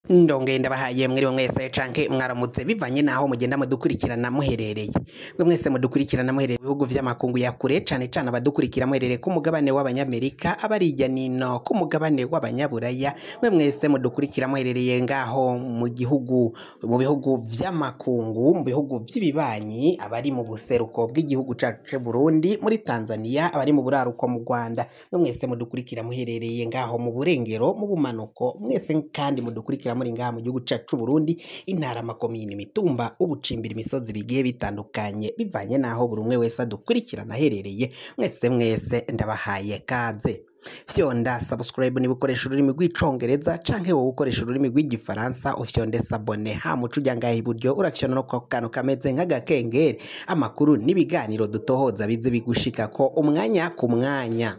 Ndongeye ndabahaye mwiriwe mwese canke mwaramutse bivanye naho mugenda mudukurikirana muherereye. Mwe mwese mudukurikirana muherereye mu bihugu vy'amakungu ya kure, cane cane abadukurikira muherereye ku mugabane w'abanyamerika, abarija nino ku mugabane w'abanyaburaya, mwe mwese mudukurikira muherereye ngaho mu gihugu, mu bihugu vy'amakungu, mu bihugu vy'ibibanyi, abari mu buseruko bw'igihugu cacu c'Uburundi, muri Tanzania, abari mu buraruko mu Rwanda, mwe mwese mudukurikira muherereye ngaho mu burengero, mu bumanuko, mwese kandi mudukurikira muri ngaha mu gihugu cacu c'Uburundi, intara, amakomine, imitumba, ubucimbira, imisozi bigiye bitandukanye, bivanye naho buri umwe wese adukurikirana aherereye, mwese mwese ndabahaye kaze. Fyonda subscribe niba ukoresha ururimi rw'icongereza canke wowe ukoresha ururimi rw'igifaransa ufyonde s'abonner, hama uca uja ngaha iburyo urafyonda no ku kantu kameze nk'agakengeri, amakuru n'ibiganiro dutohoza bize bigushikako umwanya ku mwanya.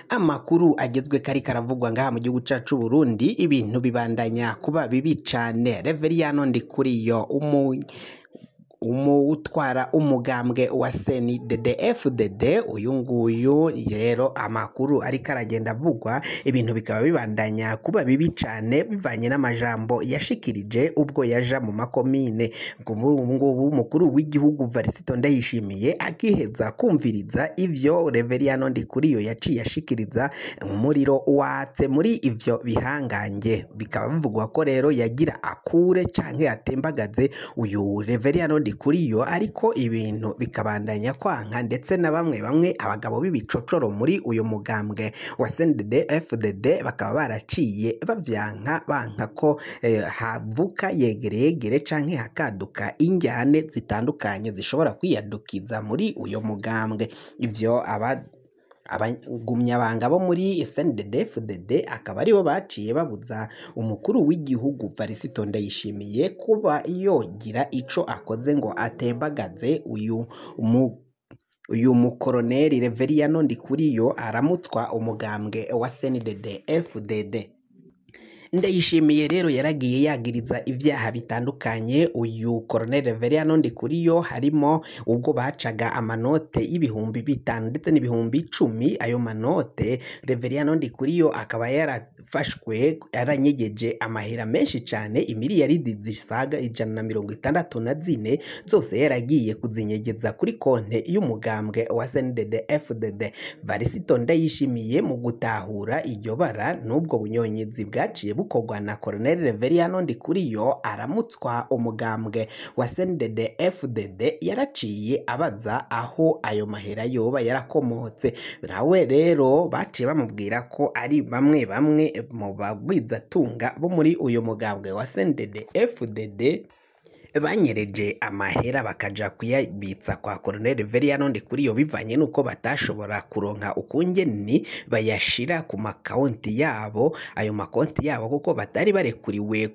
Amakuru agezwe kariko aravugwa ngaha mu gihugu cacu c'Uburundi, ibintu bibandanya kuba bibi cane. Reveriyano Ndikuriyo umutwara umugambwe wa CNDD-FDD, uyu nguyu rero amakuru ariko aragenda avugwa, ibintu bikaba bibandanya kuba bibi cane bivanye n'amajambo yashikirije ubwo yaja mu makomine. Kuri ubu ngubu umukuru w'igihugu Varisito Ndayishimiye akiheza kumviriza ivyo Reveriyano Ndikuriyo yaciye ashikiriza, umuriro watse muri ivyo bihangange, bikaba bivugwa ko rero yagira akure canke atembagaze uyu Reveriyano Ndikuriyo, ariko ibintu bikabandanya kwanka, ndetse na bamwe bamwe abagabo b'ibicocoro muri uyu mugambwe wa CNDD-FDD bakaba baraciye bavyanka, banka ko havuka yegereyegere canke hakaduka injyane zitandukanye zishobora kwiyadukiza muri uyu mugambwe. Ivyo aba abagumyabanga bo muri CNDD-FDD akaba aribo baciye babuza umukuru w'igihugu Varisito Ndayishimiye kuba yogira ico akoze ngo atembagaze uyu mukoroneri Reveriyano Ndikuriyo aramutswa umugambwe wa CNDD-FDD. Ndayishimiye rero yaragiye yagiriza ivyaha bitandukanye uyu Colonel Reveriyano Ndikuriyo, harimo ubwo bacaga amanote y'ibihumbi 5 ndetse n'ibihumbi 10. Ayo manote Reveriyano Ndikuriyo akaba yarafashwe yaranyegeje amahera menshi cane, imiliyaridi zisaga 164 zose yaragiye kuzinyegeza kuri konte y'umugambwe wa CNDD-FDD. Varisito Ndayishimiye mu gutahura iryo bara n'ubwo bunyonyezi bwaciye bukorwa na Colonel Reveriyano Ndikuriyo aramutswa umugambwe wa CNDD-FDD, yaraciye abaza aho ayo mahera yoba yarakomotse. Nawe rero baciye bamubwira ko ari bamwe bamwe mu bagwizatunga bo muri uyu mugambwe wa CNDD-FDD banyereje amahera bakaja kuyabitsa kwa Colonel Reveriyano Ndikuriyo, bivanye nuko batashobora kuronka ukungene bayashira ku makonti yabo, ayo makonti yabo kuko batari barekuriwe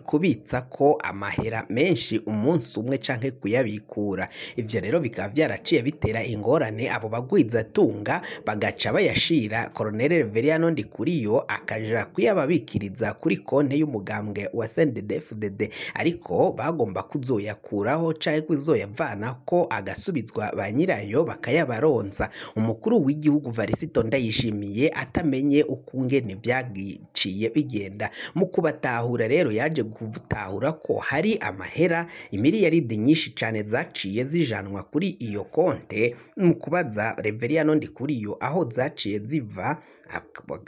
kubitsa ko amahera menshi umunsi umwe canke kuyabikura. Ivyo rero bikaba vyaraciye bitera ingorane abo bagwizatunga, bagaca bayashira Colonel Reveriyano Ndikuriyo akaja kuyababikiriza kuri konte y'umugambwe wa CNDD-FDD, ariko bagomba kuzoyakuraho canke kuzoyavanako agasubizwa ba nyirayo bakayabaronsa. Umukuru w'igihugu Varisito Ndayishimiye atamenye ukungene vyaciye bigenda, mu kubatahura rero yaje gutahura ko hari amahera imiliyaridi nyinshi cane zaciye zijanwa kuri iyo konte. Mu kubaza Reveriyano Ndikuriyo aho zaciye ziva,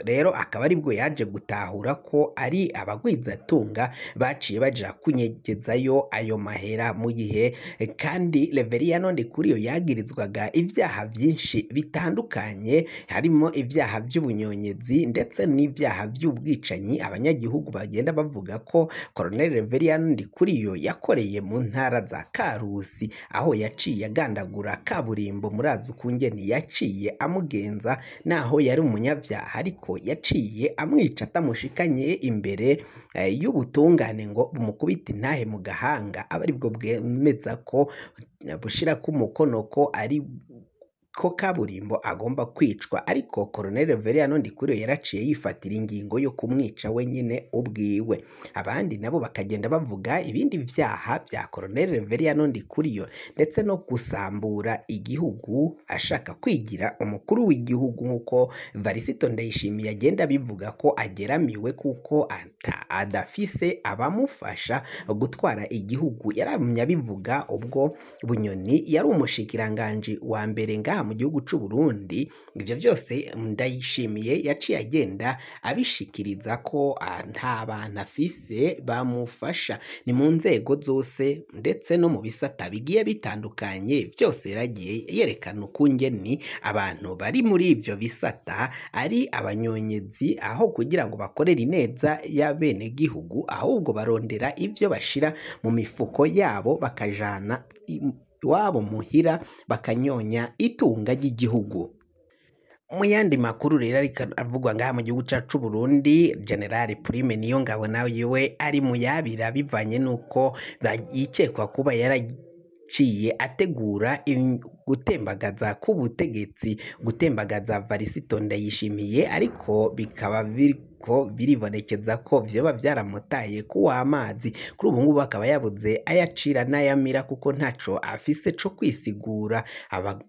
rero akaba aribwo yaje gutahura ko ari abagwizatunga baciye baja kunyegezayo ayo mahera. Mu gihe kandi Reveriyano Ndikuriyo yagirizwaga ivyaha vyinshi bitandukanye, harimo ivyaha vy'ubunyonyezi ndetse n'ivyaha vy'ubwicanyi, abanyagihugu bagenda bavuga ko Colonel Reveriyano Ndikuriyo yakoreye mu ntara za Karusi, aho yaciye agandagura kaburimbo. Murazi ukungene yaciye amugenza, naho yari umunyavyaha ariko yaciye amwica atamushikanye imbere y'ubutungane ngo bumukubite intahe mu gahanga, abe aribwo bwemeza ko bushirako umukono ko ari ko kaburimbo agomba kwicwa, ariko Colonel Reveriyano Ndikuriyo yaraciye yifatira ingingo yo kumwica wenyine ubwiwe. Abandi nabo bakagenda bavuga ibindi vyaha vya Colonel Reveriyano Ndikuriyo, ndetse no gusambura igihugu ashaka kwigira umukuru w'igihugu, nk'uko Varisito Ndayishimiye agenda abivuga ko ageramiwe kuko adafise abamufasha gutwara igihugu. Yaramye abivuga ubwo Bunyoni yari umushikiranganji wa mbere ngaha mu gihugu c'u Burundi. Ivyo vyose Ndayishimiye yaciye agenda abishikiriza ko nta bantu afise bamufasha, ni mu nzego zose ndetse no mu bisata bigiye bitandukanye byose yaragiye yerekana ukungeni abantu bari muri ivyo bisata ari abanyonyezi, aho kugira ngo bakorere ineza y'abenegihugu ahubwo barondera ivyo bashira mu mifuko yabo bakajana iwabo muhira bakanyonya itunga ry'igihugu. Mu yandi makuru rero ariko avugwa ngaha mu gihugu cacu Burundi, General Prime Niyongabo nawe we ari mu yabira bivanye nuko yikekwa kuba yaraciye ategura gutembagaza k'ubutegetsi, gutembagaza Varisito Ndayishimiye, ariko bikaba biriko biribonekeza ko vyoba vyaramutaye kuw'amazi. Kuri ubu ngubu akaba yabuze ayacira n'ayamira kuko ntaco afise co kwisigura. Abantu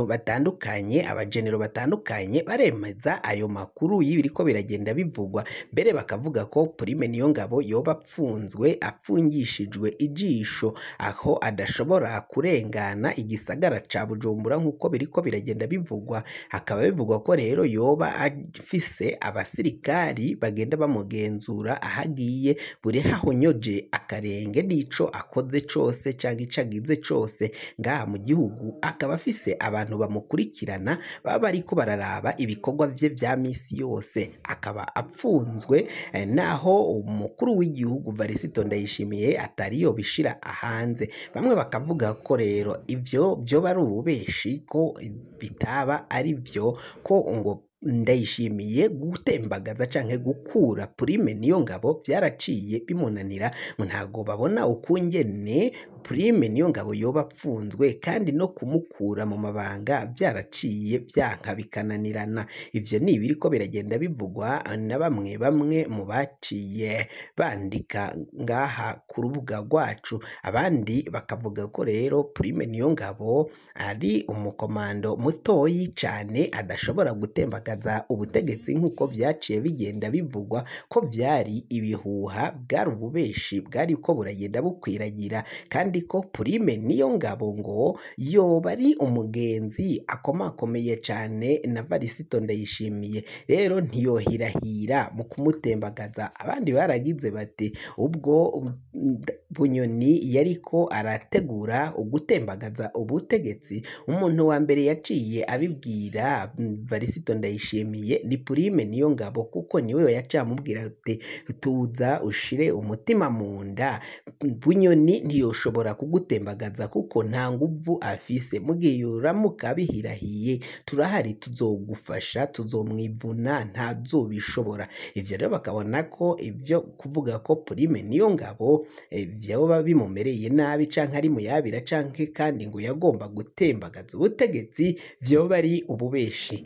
batandukanye, abagenero batandukanye baremeza ayo makuru y'ibiriko biragenda bivugwa, mbere bakavuga ko Prime Niyongabo yoba apfunzwe apfungishijwe ijisho, aho adashobora kurengana igisagara ca Bujumbura nk'uko biriko biragenda bivugwa. Hakaba bivugwa ko rero yoba afise abasirikari bagenda bamugenzura aho agiye, buri hahonyoje akarenge n'ico akoze cose canke ico agize cose ngaha mu gihugu, akaba afise abantu bamukurikirana baba bariko bararaba ibikorwa vye vya misi yose. Akaba apfunzwe naho umukuru w'igihugu Varisito Ndayishimiye atari yobishira ahanze. Bamwe bakavuga ko rero ivyo vyoba ari ububeshi, ko bitaba ari vyo, ko ngo Ndayishimiye gutembagaza canke gukura Prime Niyongabo vyaraciye bimunanira, ngo ntago babona ukungene Prime Niyongabo yoba apfunzwe, kandi no kumukura mu mabanga vyaraciye vyanka bikananirana. Ivyo ni ibiriko biragenda bivugwa na bamwe bamwe mu baciye bandika ngaha ku rubuga rwacu. Abandi bakavuga ko rero Prime Niyongabo ari umukomando mutoyi cane adashobora gutembagaza ubutegetsi nk'uko vyaciye bigenda bivugwa ko vyari ibihuha, bwari ububeshi bwariko buragenda bukwiragira, kandi ko Prime Niyongabo ngo yoba ari umugenzi akomakomeye cane na Varisito Ndayishimiye, rero ntiyohirahira mu kumutembagaza. Abandi baragize bati ubwo Bunyoni yariko arategura ugutembagaza ubutegetsi, umuntu wa mbere yaciye abibwira Varisito Ndayishimiye ni Prime Niyongabo, kuko niwe yaciye amubwira ati tuza ushire umutima mu nda, Bunyoni ntiyoshobora kugutembagaza kuko nta nguvu afise, mu gihe yoramuka bihirahiye turahari tuzogufasha, tuzomwivuna ntazobishobora. Ivyo rero bakabona ko ivyo kuvuga ko Prime Niyongabo vyoba bimumereye nabi canke ari muyabira canke kandi ngo yagomba gutembagaza ubutegetsi vyoba ari ububeshi.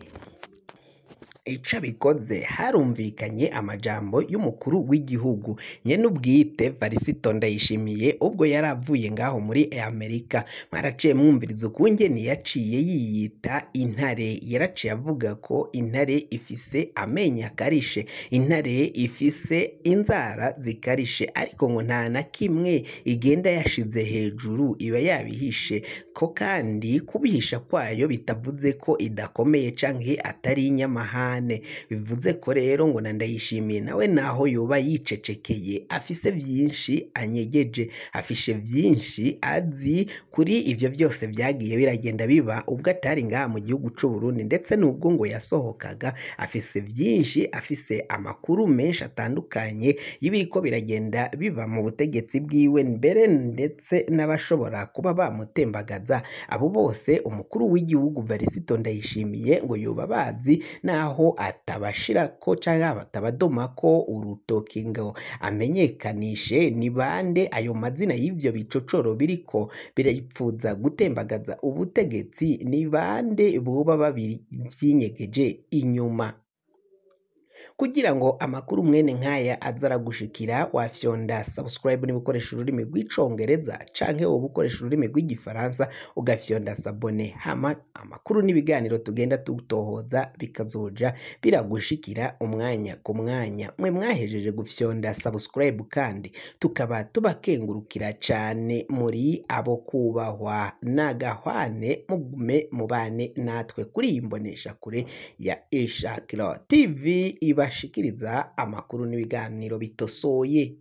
Ico bikoze harumvikanye amajambo y'umukuru w'igihugu nyen'ubwite Varisito Ndayishimiye ubwo yari avuye ngaho muri Amerika. Mwaraciye mwumviriza ukungene yaciye yiyita intare, yaraciye avuga ko intare ifise amenyo akarishe, intare ifise inzara zikarishe, ariko ngo nta na kimwe igenda yashize hejuru iba yabihishe, ko kandi kubihisha kwayo bitavuze ko idakomeye canke atari inyamahane. Bivuze ko rero ngo na Ndayishimiye nawe naho yoba yicecekeye afise vyinshi anyegeje, afishe vyinshi azi kuri ivyo vyose vyagiye biragenda biba ubwo atari ngaha mu gihugu c'u Burundi, ndetse n'ubwo ngo yasohokaga afise vyinshi, afise amakuru menshi atandukanye y'ibiriko biragenda biba mu butegetsi bwiwe, mbere ndetse n'abashobora kuba bamutembagaza. Abo bose umukuru w'igihugu Varisito Ndayishimiye ngo yoba bazi naho Naho atabashirako canke atabadomako urutoki ngo amenyekanishe ni bande ayo mazina y'ivyo bicocoro biriko biripfuza gutembagaza ubutegetsi, ni bande boba bavyinyegeje inyuma. Kugira ngo amakuru mwene nkaya aze aragushikira, wafyonda subscribe niba ukoresha ururimi rw'icongereza, canke woba ukoresha ururimi rw'igifaransa ugafyonda s'abonner, hama amakuru n'ibiganiro tugenda dutohoza bikazoja biragushikira umwanya ku mwanya. Mwe mwahejeje gufyonda subscribe kandi tukaba tubakengurukira cane, muri abo kubahwa n'agahwane, mugume mubane natwe kuri iyi mboneshakure ya Ishakiro TV ibashikiriza amakuru n'ibiganiro bitosoye.